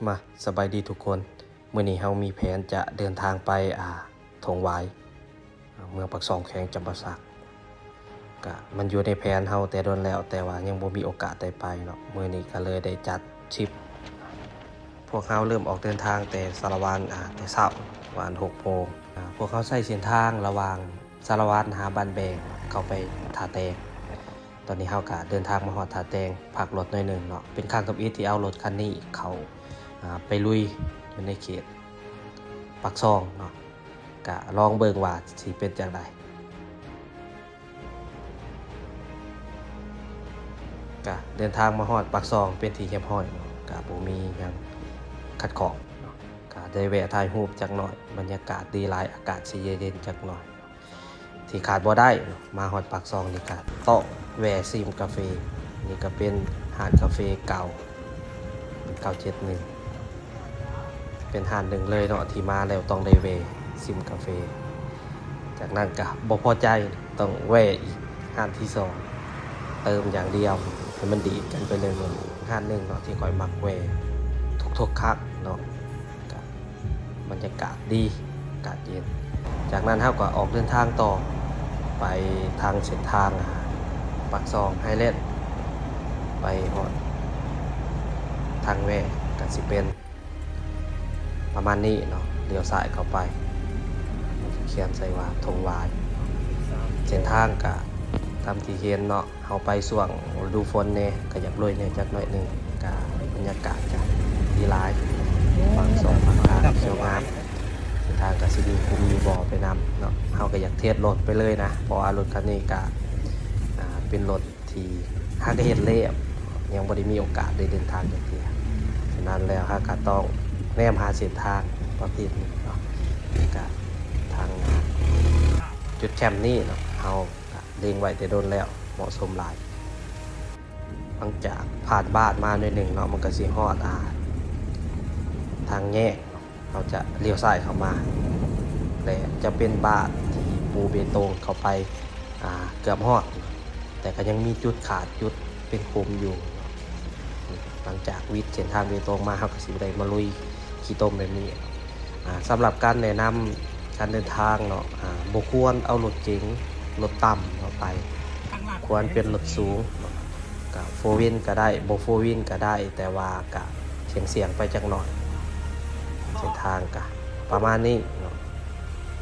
ມາ ສະບາຍດີທຸກຄົນ. ມື້ນີ້ເຮົາມີແຜນຈະເດີນທາງໄປ ອ່າ ທົ່ງຫວາຍ ເມືອງປາກຊ່ອງ ແຂວງຈຳປາສັກ. ກະມັນຢູ່ໃນແຜນເຮົາແຕ່ດົນແລ້ວ, ແຕ່ວ່າຍັງບໍ່ມີໂອກາດໄດ້ໄປເນາະ. ມື້ນີ້ກະເລີຍໄດ້ຈັດທຣິບ. ພວກເຮົາເລີ່ມອອກເດີນທາງແຕ່ສາລະວັນ ອ່າ ແຕ່ເຊົ້າ ປະມານຫົກໂມງ. ອ່າ ພວກເຮົາໃຊ້ເສັ້ນທາງລະຫວ່າງ ສາລະວັນຫາບ້ານແບງ ເຂົ້າໄປທ່າແຕງ. ຕອນນີ້ເຮົາກະເດີນທາງມາຮອດທ່າແຕງ ພັກລົດໜ້ອຍໜຶ່ງເນາະ. ເປັນຄັ້ງທຳອິດທີ່ເອົາລົດຄັນນີ້ເຂົ້າ ອ່າ ໄປລຸຍຢູ່ໃນເຂດປາກຊ່ອງເນາະ. ກະລອງເບິ່ງວ່າຊິເປັນຈັ່ງໃດ. ກະເດີນທາງມາຮອດປາກຊ່ອງເປັນທີ່ຮຽບຮ້ອຍເນາະ, ກະບໍ່ມີຫຍັງຂັດຂ້ອງເນາະ. ກະໄດ້ແວະຖ່າຍຮູບຈັກໜ້ອຍ, ບັນຍາກາດດີຫຼາຍ, ອາກາດຊິເຢັນໆຈັກໜ້ອຍ. ທີ່ຂາດບໍ່ໄດ້ເນາະ ມາຮອດປາກຊ່ອງນີ້ກະຕ້ອງແວ່ຊິມກາເຟ. ນີ້ກະເປັນຮ້ານກາເຟເກົ່າ ເກົ້າເຈັດໜຶ່ງ ເປັນຮ້ານໜຶ່ງເລີຍເນາະ ທີ່ມາແລ້ວຕ້ອງໄດ້ແວ່ຊິມກາເຟ. ຈາກນັ້ນກະບໍ່ພໍໃຈ ຕ້ອງແວ່ອີກຮ້ານທີສອງ ເຕີມຢ່າງດຽວໃຫ້ມັນດີດກັນໄປເລີຍ. ຮ້ານໜຶ່ງເນາະ ທີ່ຂ້ອຍມັກແວ່ທຸກໆຄັ້ງເນາະ. ກະບັນຍາກາດດີ ອາກາດເຢັນ. ຈາກນັ້ນເຮົາກໍອອກເດີນທາງຕໍ່ໄປທາງເສັ້ນທາງ ອ່າ ປາກຊ່ອງໄຮແລນ ໄປຮອດທາງແວ່ ກໍຊິເປັນປະມານນີ້ເນາະ, ລ້ຽວຊ້າຍເຂົ້າໄປ ມັນຈະຂຽນໃສ່ວ່າທົ່ງຫວາຍ. ເສັ້ນທາງກະຕາມທີ່ເຫັນເນາະ, ເຮົາໄປຊ່ວງລະດູຝົນແດ່ ກະຢາກໂລຍແດ່ຈັກໜ້ອຍໜຶ່ງ. ກະບັນຍາກາດກະດີຫຼາຍ, ບາງຊ່ອງບາງທາງສວຍງາມ, ເສັ້ນທາງກະຊິມີຂຸມມີບໍ່ໄປນຳເນາະ. ເຮົາກະຢາກເທສລົດໄປເລີຍນະ ເພາະວ່າລົດຄັນນີ້ກະ ອ່າ ເປັນລົດທີ່ຫາກະເຮັດແລ້ວ ຍັງບໍ່ໄດ້ມີໂອກາດໄດ້ເດີນທາງຈັກເທື່ອ. ສະນັ້ນແລ້ວເຮົາກະຕ້ອງແນມຫາເສັ້ນທາງປະເພດນີ້ເນາະ. ກະທາງຈຸດແຄມນີ້ເນາະ ເຮົາ ກະເລັງໄວ້ແຕ່ດົນແລ້ວ ເໝາະສົມຫຼາຍ. ຫຼັງຈາກຜ່ານບ້ານມາໜ້ອຍໜຶ່ງເນາະ ມັນກະຊິຮອດ ອ່າ ທາງແຍກເນາະ, ເຮົາຈະລ້ຽວຊ້າຍເຂົ້າມາ ແລະ ຈະເປັນບ້ານທີ່ປູເບຕົງເຂົ້າໄປ ອ່າ ເກືອບຮອດ ແຕ່ກະຍັງມີຈຸດຂາດ ຈຸດເປັນຂຸມຢູ່. ຫຼັງຈາກວິດເສັ້ນທາງເບຕົງມາ ເຮົາກະຊິບໍ່ໄດ້ມາລຸຍຂີ້ຕົມແບບນີ້. ອ່າ ສຳລັບການແນະນຳການເດີນທາງເນາະ ອ່າ ບໍ່ຄວນເອົາລົດເກັງ ລົດຕ່ຳເຂົ້າໄປ, ຄວນເປັນລົດສູງເນາະ, ກະໂຟວີນກະໄດ້ ບໍ່ໂຟວີນກະໄດ້ ແຕ່ວ່າກະສ່ຽງໆໄປຈັກໜ້ອຍ. ເສັ້ນທາງກະປະມານນີ້ເນາະ.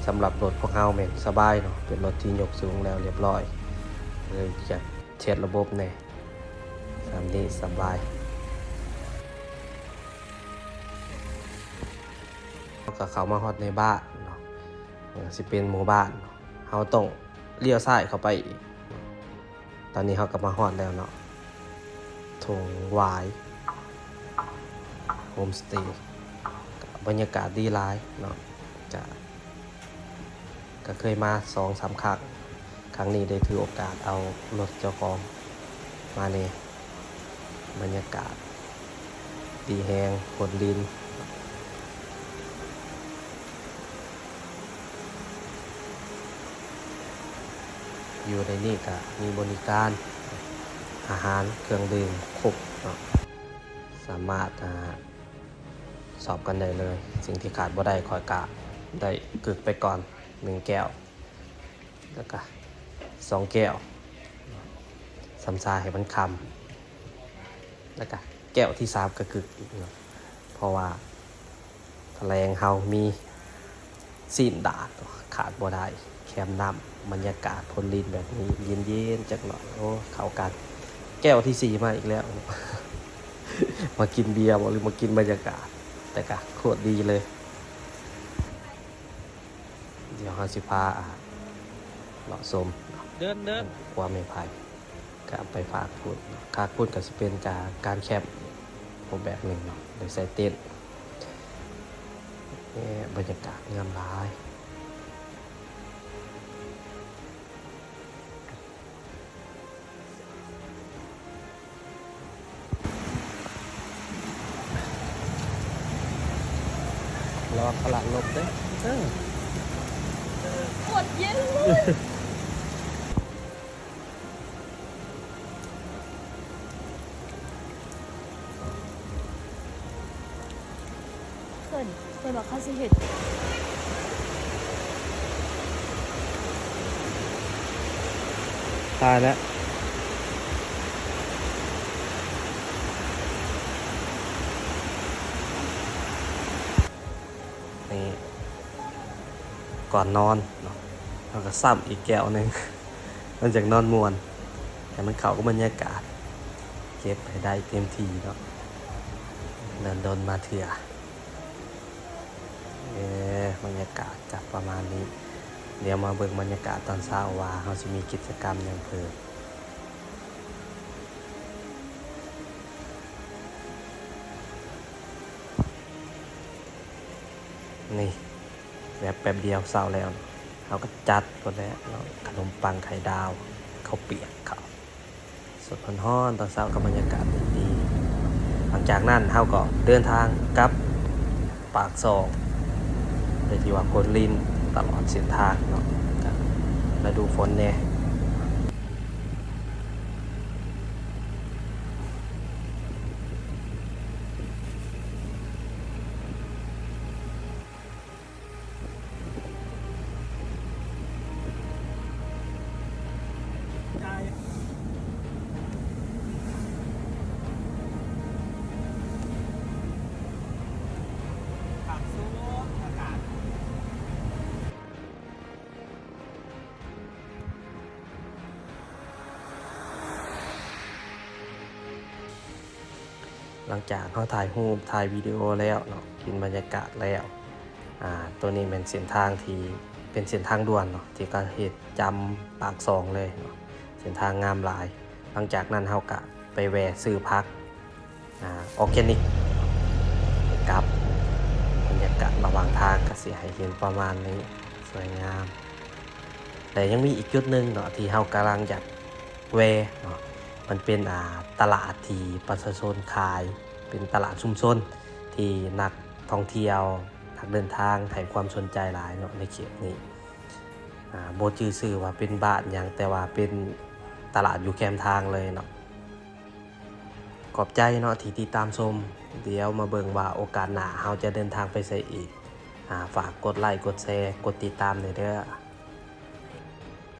ສຳລັບລົດພວກເຮົາແມ່ນສະບາຍເນາະ, ເປັນລົດທີ່ຍົກສູງແລ້ວລຽບຮ້ອຍ, ເລີຍຈະເຊັດລະບົບແດ່. ສ່ຳນີ້ສະບາຍ. ເຮົາກະເຂົ້າມາຮອດໃນບ້ານເນາະ, ເອີ ຊິເປັນໝູ່ບ້ານເນາະ, ເຮົາຕ້ອງລ້ຽວຊ້າຍເຂົ້າໄປອີກ. ຕອນນີ້ເຮົາກະມາຮອດແລ້ວເນາະ, ທົ່ງຫວາຍໂຮມສະເຕ. ກະບັນຍາກາດດີຫຼາຍເນາະ, ກະ ກະເຄີຍມາສອງສາມຄັ້ງ, ຄັ້ງນີ້ໄດ້ຖືໂອກາດເອົາລົດເຈົ້າຂອງມາແດ່. ບັນຍາກາດດີແຮງ, ຝົນລິນ. ຢູ່ໃນນີ້ກະມີບໍລິການອາຫານເຄື່ອງດື່ມຄົບເນາະ, ສາມາດ ອ່າ ຊອບກັນໄດ້ເລີຍ. ສິ່ງທີ່ຂາດບໍ່ໄດ້ ຂ້ອຍກະໄດ້ກຶກໄປກ່ອນໜຶ່ງແກ້ວ ແລ້ວກະສອງແກ້ວ ຊຳຊາໃຫ້ມັນຄ່ຳ, ແລ້ວກະແກ້ວທີສາມກະກຶກອີກເນາະ, ເພາະວ່າ ຕອນແລງເຮົາມີຊີ້ນດາດ ຂາດບໍ່ໄດ້ ແຄມນ້ຳ, ບັນຍາກາດຝົນລິນແບບນີ້ ເຢັນໆຈັກໜ້ອຍ ໂອ້ ເຂົ້າກັນ. ແກ້ວທີສີ່ມາອີກແລ້ວ, ມາກິນເບຍບໍ ຫຼືມາກິນບັນຍາກາດ, ແຕ່ກະໂຄດດີເລີຍ. ດຽວເຮົາຊິພາ ອ່າ ເລາະຊົມ ເດີນໆ ຂົວໄມ້ໄຜ່ ກະໄປຟາກພຸ້ນ, ຟາກພຸ້ນກະຊິເປັນການ ການແຄມຮູບແບບໜຶ່ງເນາະ, ໂດຍໃສ່ເຕັນ. ເອີ ບັນຍາກາດງາມຫຼາຍ. ລະວັງພະລະລົ້ມເດີ້. ເອີ ໂຄດເຢັນເລີຍ. ເພິ່ນ ເພິ່ນວ່າເຂົາຊິເຮັດ ຕາຍແລ້ວ ນີ້ ກ່ອນນອນເນາະ ເຮົາກໍຊ້ຳອີກແກ້ວໜຶ່ງ ມັນຈັ່ງນອນມ່ວນ ໃຫ້ມັນເຂົ້າກັບບັນຍາກາດ ເກັບໃຫ້ໄດ້ເຕັມທີ່ເນາະ ດົນໆມາເທື່ອ. ເອີ ບັນຍາກາດກໍປະມານນີ້ ດຽວມາເບິ່ງບັນຍາກາດຕອນເຊົ້າວ່າເຮົາຊິມີກິດຈະກຳຫຍັງເພີ່ມ. ນີ້ ແວບແປັບດຽວເຊົ້າແລ້ວ ເຮົາກໍຈັດໂລດແຫຼະເນາະ ຂະໜົມປັງໄຂ່ດາວ ເຂົ້າປຽກ ເຂົ້າ ສົດໆ ຮ້ອນໆ ຕອນເຊົ້າກັບບັນຍາກາດດີໆ. ຫຼັງຈາກນັ້ນເຮົາກໍເດີນທາງກັບປາກຊ່ອງ ໂດຍທີ່ວ່າຝົນລິນຕະຫຼອດເສັ້ນທາງເນາະ ກໍລະດູຝົນແດ່. ຫຼັງຈາກເຮົາຖ່າຍຮູບ ຖ່າຍວິດີໂອແລ້ວເນາະ ເຫັນບັນຍາກາດແລ້ວ ອາ ໂຕນີ້ແມ່ນເສັ້ນທາງທີ່ເປັນເສັ້ນທາງດ່ວນເນາະ ທີ່ເຂົາເຮັດຈຳປາກຊ່ອງເລີຍເນາະ ເສັ້ນທາງງາມຫຼາຍ. ຫຼັງຈາກນັ້ນເຮົາກະໄປແວ່ຊື້ຜັກ ອາ ອໍແກນິກກັບ. ບັນຍາກາດລະຫວ່າງທາງກະຊິໃຫ້ເຫັນປະມານນີ້ ສວຍງາມ. ແລະ ຍັງມີອີກຈຸດໜຶ່ງເນາະ ທີ່ເຮົາກຳລັງຢາກແວ່ເນາະ ມັນເປັນ ອາ ຕະຫຼາດທີ່ປະຊາຊົນຂາຍ ເປັນຕະຫຼາດຊຸມຊົນທີ່ນັກທ່ອງທ່ຽວ ນັກເດີນທາງໃຫ້ຄວາມສົນໃຈຫຼາຍເນາະ ໃນເຂດນີ້. ອາ ບໍ່ຈື່ຊື່ວ່າເປັນບ້ານຫຍັງ ແຕ່ວ່າເປັນຕະຫຼາດຢູ່ແຄມທາງເລີຍເນາະ. ຂອບໃຈເນາະທີ່ຕິດຕາມຊົມ. ດຽວມາເບິ່ງວ່າໂອກາດໜ້າເຮົາຈະເດີນທາງໄປໃສອີກ. ອາ ຝາກກົດໄລ ກົດແຊ ກົດຕິດຕາມແດ່ເດີ້.